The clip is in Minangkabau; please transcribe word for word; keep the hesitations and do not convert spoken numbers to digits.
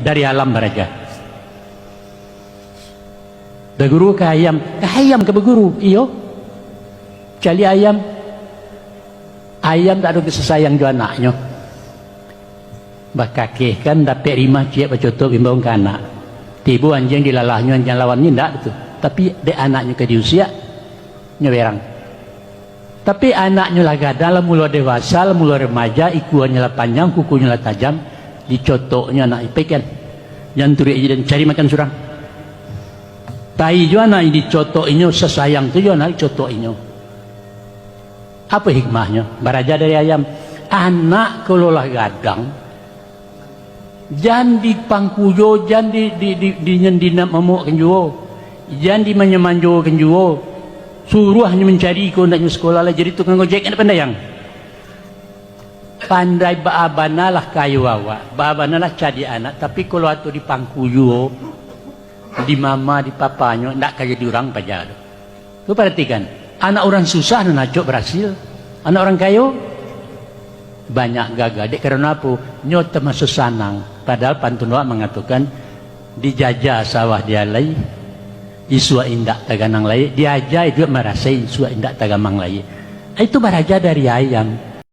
Dari alam baraja. Baguru ka ayam, ka ayam ka baguru, iyo. Caliak ayam, ayam tak ado kasih sayang jo anaknyo. Bakakeh kan dapek rimah ciek bacotok bimbang ka anak. Tibo anjiang di lalahnyo, anjiang lawan ni ndak tu. Tapi dek anaknyo ka diusiak, nyo berang. Tapi anaknyo lah gadang, lah mulo dewasa, lah mulo remaja, ikuanyo lah panjang, kukunyo lah tajam, dicotoknyo anak ipai kan. Jan turuik aja dan cari makan surang. Tai jo anak dicotok inyo, sasayang tu jo anak dicotok inyo. Apo hikmahnyo? Baraja dari ayam. Anak kalau lah gadang, jan dipangkuyo, jan di, di, di, dinyendinam mamukkan juo. Jan dimanjo-manjokan juo. Suruahnyo mancari iko andaknyo sakolah lah, jadi tukang ojek, kan pandai ang? Pandai baa bana lah kayo awak, baa bana lah cadiak anak, tapi kalau ato dipangkuyo, dimama, dipapanyo, ndak ka jadi urang paja tu. Tu paratikan, anak urang susah nan acok barasil, anak urang kayo banyak gagal. Dek karano apo? Nyo tamaso sanang. Padahal pantun awak mangatokan, dijaja sawah di alai, isuak indak taganang lai, diaja iduik marasai, isuak indak tagamang lai. Itu baraja dari ayam.